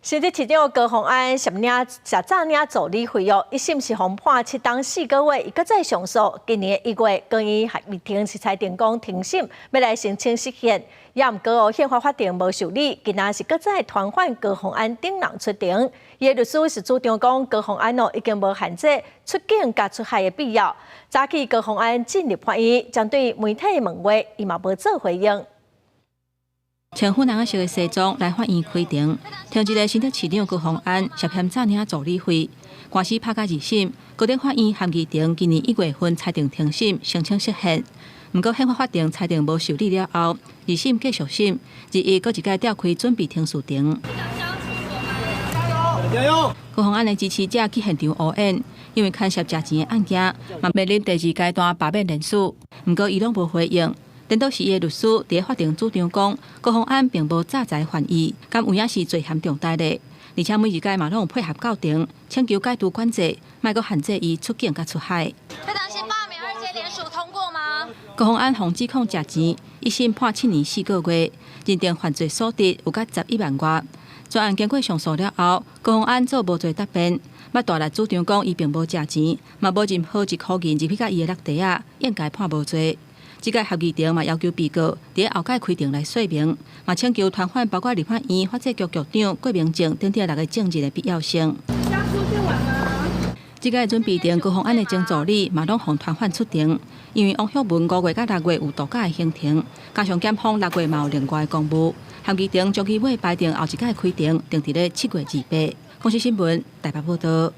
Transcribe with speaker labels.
Speaker 1: 新竹市長高虹安涉領食詐領助理費哦，一審是予判7冬4個月，伊閣再上訴。今年1月，高院合議庭是裁定講停審，欲來申請釋憲。也毋過哦，憲法法庭無受理，今仔是閣再傳喚高虹安等人出庭。伊的律師是主張講高虹安哦已經無限制出境佮出海的必要。早起高虹安進入法院，針對媒體問話，伊嘛無做回應。
Speaker 2: 穿粉紅色的西裝來法院開庭，聽一个新竹市長高虹安涉嫌詐領助理費，官司拍甲二審，高等法院合議庭今年1月份裁定停審，申請釋憲。毋過憲法法庭裁定無受理了後，二審繼續審，日日閣一擺調開準備程序庭。高虹安的支持者去現場応援，因為牽涉食錢的案件，嘛面臨第二階段罷免連署，毋過伊攏無回應。顛倒是伊的律師佇法庭主張講，高虹安並無詐財犯意，敢有影是罪嫌重大咧？而且每一擺嘛攏有配合到庭，請求解除管制，莫閣限制伊出境佮出海。
Speaker 3: 會擔心罷免二階連署通過嗎？
Speaker 2: 高虹安予指控食錢，一審判7年4個月，認定犯罪所得有甲11萬外。全案經過上訴了後，高虹安做無罪答辯，捌大力主張講伊並無食錢，嘛無任何一箍銀入去佮伊的落袋仔，應該判無罪。這屆合議庭嘛要求被告佇後擺開庭來說明，嘛請求傳喚包括立法院法制局局長郭明政等等六个證人的必要性。這屆準備庭高虹安的前助理嘛攏予傳喚出庭，因為王旭文5月佮6月有度假的行程，加上檢方6月嘛有另外的公務，合議庭將佢尾排定後一屆開庭，定佇咧7月28。公視新聞台北報道。